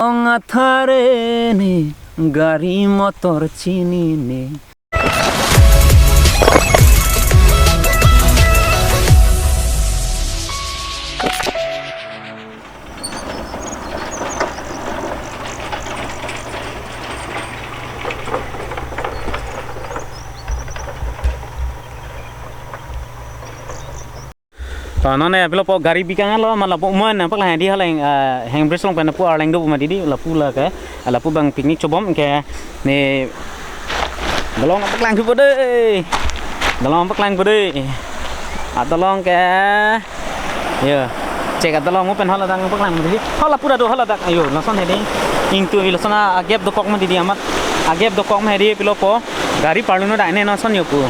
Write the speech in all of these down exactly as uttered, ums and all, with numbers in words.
Ong athare ne, gari motor chinine. To non ne pilo po gari bikang lo, ma lapu man paklang di halang, eh, hang bridge along pen pu arleng do ma didi, lapu la ke, lapu bang picnic chobom ke, ne dolong paklang thupo de. Dolong paklang po de. Adolong ke. Yo. Chek adolong open hala dang paklang didi. Hala pura do hala dak. Ayo, lason hedi. Ingtu lason a gap dokok ma didi amat. A gap dokok ma hedi pilo po. Gari parlun no dak ne non son yo pu.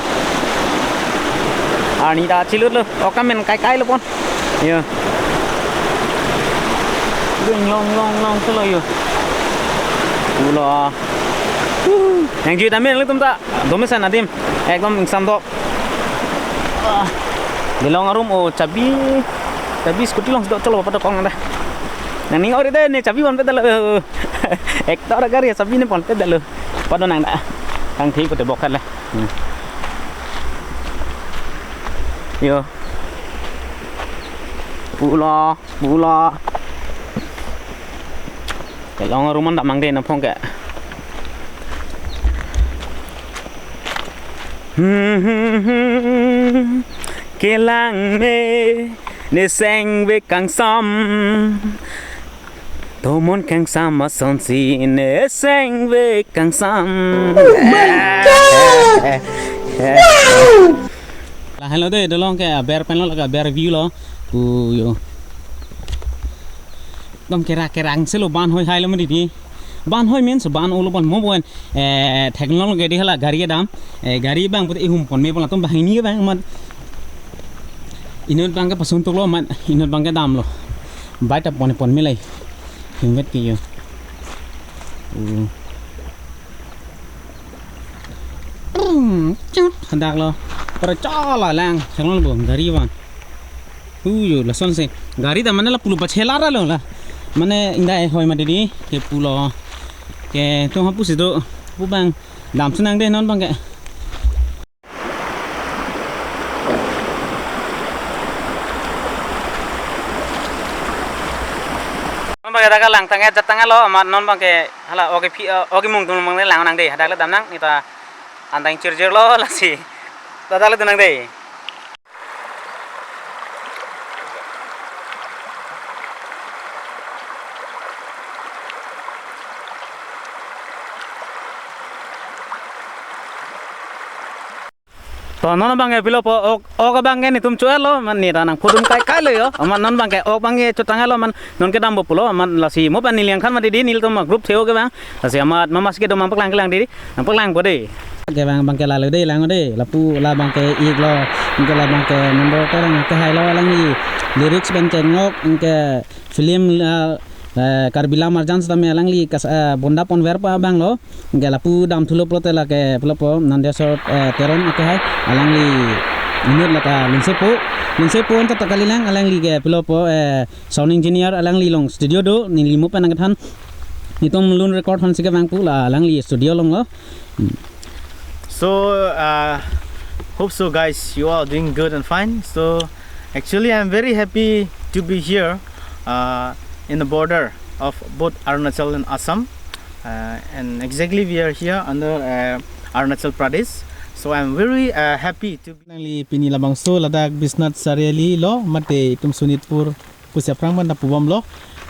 Arni ta chilut lo. Okam men kai kai lo pon. Yo. Yo, nyong, nyong, nyong, solo yo. Pulo. Yang juta men lo tum ta. Dome san adim. Ekdom ingsam dok. Ah. Dolong arum o chabi. Chabi scooty along dok cholo pada kong ada. Nang ning ori de ne chabi pon pe dalo. Ekta ora gari chabi ne pon pe dalo. Pada nang da. Kang thi ko te bok le. Hmm. Yo. Pulo, pulo. Ke long arum an damnang de na phong ke. Kelang me ne seng ve kangsam. Tomon kangsam asonsi ne seng ve kangsam. Oh my God! Wow! La hello de, dolong ke aber pen lo, la ke aber view lo. Pu yo. Dom kera kerang selo ban hoi hai lo mati di. Ban hoi means ban olo ban mo bon. Eh, technology di hala gari dam. Eh, gari bang pute ihum pon me pon latum bang ini bang mat. Inut bang ke pasun tuk lo mat. Inut bang ke dam lo. Bai ta pon pon me lai. Himmet ke yo. Uh. Hmm, cut, hadak lo. Para chala lang, chala lo gari van. Uyo, lason se. Gari ta mane la pulo pachela ra lo la. Mane indai hoi ma didi, ke pulo. Ke tum hapu si do, pu bang. Dam sunang de non bang ke. Non bang ke dak lang tang jat tang lo, amat non bang ke hala oke phi, oke mung tum bang lang nang de, hadak le dam nang, neta andang chirjir lo lasi. Hadak le dam nang de. To non bang ke pilo po ok, ok bang ke netum chuar lo, man ne ra nang pudun kai kai lo yo. Amat non bang ke ok bang ke chutang lo man non ke dam bo pulo, amat lasi mo pan neliang khan ma didi nelitum group theo ke bang. Lasi amat mamas ke do mang paklang kelang didi, nang paklang po de. Ke bang bang ke lalo de lang de, lapu la bang ke ik lo, ke la bang ke number terang ke hai lo lang i lyrics bang ke ngok ke film la, eh, Karbi Lam Arjan setame alangli kas, eh, bonda ponver pa bang lo. Ke lapu dam thulo pulote la ke pulo po Nandeswar, eh, Teron ake hai alangli inut lata lungsepo. Lungsepo anta takali lang alangli ke pulo po, eh, sound engineer alangli along studio do neli mo pen nang kethan. Netum lun record hon si ke bang pu la alangli studio along lo. Hmm. So, uh, hope so, guys. You all doing good and fine. So, actually, I'm very happy to be here, uh, in the border of both Arunachal and Assam. Uh, and exactly, we are here under, uh, Arunachal Pradesh. So, I'm very, uh, happy to be. Nangli pini labangso ladak Biswanath Chariali lo, mate itum Sonitpur pusi aphrang pen ta pubom lo.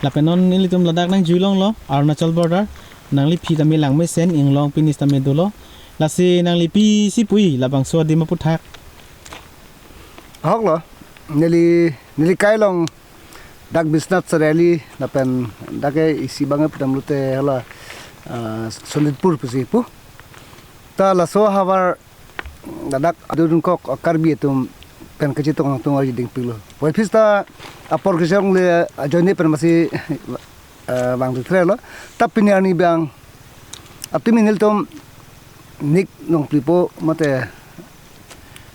Lapen non nelitum ladak nang juilong lo, Arunachal border. Nangli phi tame lang mesen inglong pini tame dolo. Lasi nangli pisi pu-i labangso adim aputhak. Ahok lo, neli, neli kai long dak Biswanath Chariali lapen dak ke isi bang pudam lote hala, ah, Sonitpur pusi pu. Ta laso havar ladak adun kok Karbi atum pen kachetong tong aji ding pilo. Puvoiphit ta apor kejong le ajoine pen masi, eh, bang tu tre lo. Ta pini arni bang atum nelitum nik nongplipo mate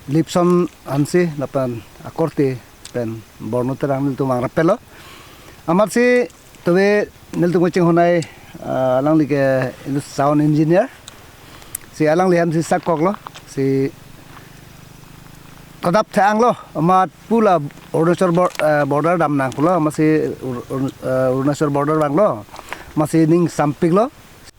lipson ansi lapen akorte pen borno terang nelitum bang rapelo. Amatsi Tove nelitum kachinghon ai, ah, alangli ke inut sound engineer. Si alangli hem si sakkoklo. Si kodap thang lo. Amat pu la Arunachal bor-, eh, border damnang pulo. Amatsi Ar-, Ar-, eh, Arunachal border vanglo. Amatsi ning sampiklo.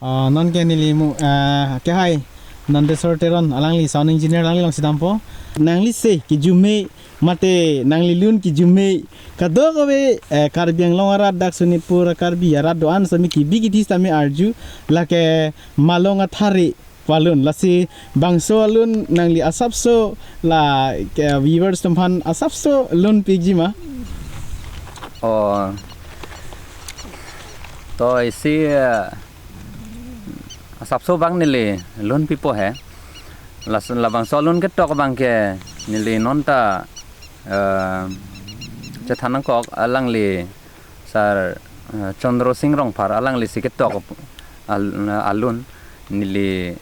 Ah, non ke neli mu, ah, ke hai, Nandeswar Teron, alangli sound engineer, alangli alongsi dampo. Nangli se, kijumhe, mate nangli lun kijumhe. Kadokave, eh, Karbi Anglong arat dak Sonitpur Karbi arat do-an sitame kibi kiti sitame arju, lake Malong Athare pu alun, lasi bangso alun nangli asapso la, eh, viewers atum aphan asapso lun pikji ma? Oh. To isi, eh, asapso abang neli lun pipo he. Las-, labangso alun ketok abang ke neli nonta, eh, chethan nangkok alangli Sar, eh, Chandra Sing Rongphar alangli si ketok al-, alun neli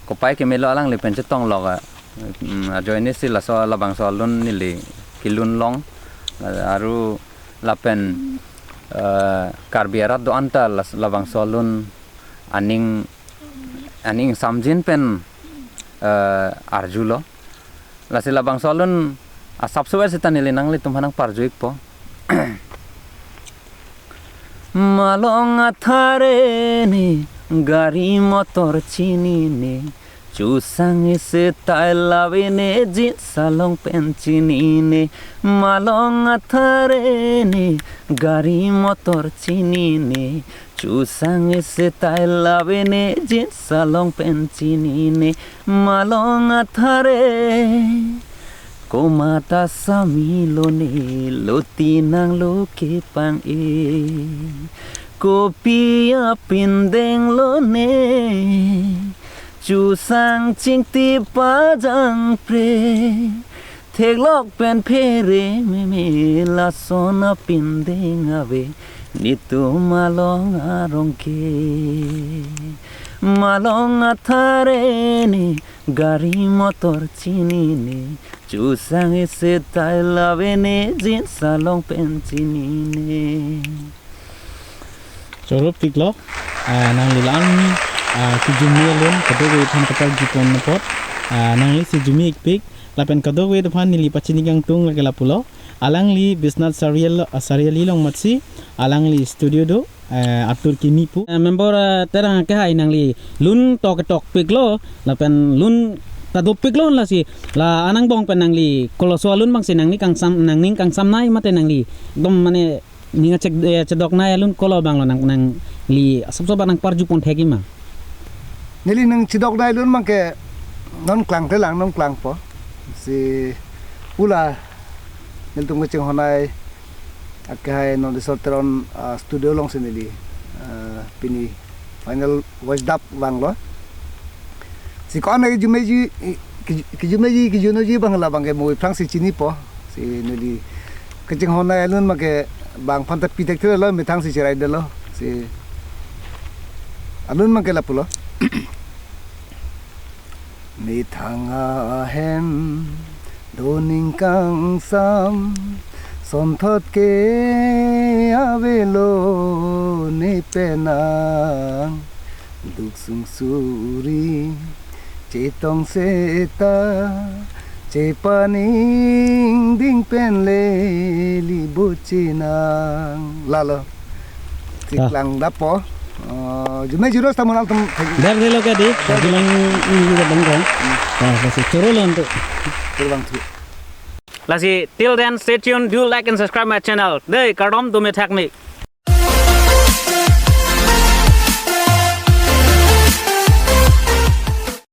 kopai kemelo alangli pen chetonglok, eh, mm, ajoine si laso labangso alun neli kelun long, eh, aru lapen, eh, Karbi arat do-an ta las-, labangso alun aning, aning samjin pen, eh, arjulo. Lasi labangso alun asapso seta neli nanglitum aphan nangparju-ikpo. Malong Athare ne, gari motor chinine, chusang isi tai lavene, jeans along pen chinine. Malong Athare ne, gari motor chinine, chusang isi tai lavene, jeans along pen chinine. Malong Athare, komat asami lone, loti nanglo kepang-e. Kopi apindeng lone, chusang chingti pajangpre, theklok pen phere meme, lason apindeng ave, netum along arong ke. Malong Athare ne, gari motor chinine, chusang isi tai lavene, jeans along pen chinine. Choro piklo, ah, nangli la-an, ah, kijumhe alun, kadokave aphan kaparjupon apot, ah, nangli si jumhe-ikpik, lapen kadokave aphan neli pachini kangtung lake lapulo. Alangli Biswanath Chariali, ah, Chariali along amatsi, alangli studio do, eh, Atur Kimi pu. Eh, member, eh, Terang ke hai nangli lun tok tokpiklo, lapen lun ta dopiklo lasi, la-an angbong pen nangli koloso alun abangsi nangli kangsam, nangning kangsamnei mate nangli ekdom mane ning achek, eh, chedoknei alun kolo abanglo nang, nangli asapso abang nangparjupon thekji ma? Neli nangchedoknei alun abang ke non klangte lang, non klangpo. Si pu la nelitum kachinghon ai, ake hai Nandeswar Teron, ah, studio alongsi neli, ah, pini final voice dub vanglo. Si ko-an kijumheji, ki-, kijumheji, kijunoji abang la abang ke mo aphrangsi chinipo. Si neli kachinghon ai alun abang ke bang aphan ta pi thekthelo, methang si cheraidetlo. Si alun abang ke lapulo. Methang ahem doning kangsam, sonthot ke avelo ne penang, duk sung suri chetong seta, chepaning ding pen leli bo chenang. Lalo. Si ah, klang dappo. Oh, jumhe juro seta mo nangtum. Dar delo ke di. Dar. Julang ini juga bengkong. Hmm. Ah, pasti choro lo untuk. Choro bang tu. Lasi, till then, stay tuned, do like and subscribe my channel. Dei, kardom, dome thakme.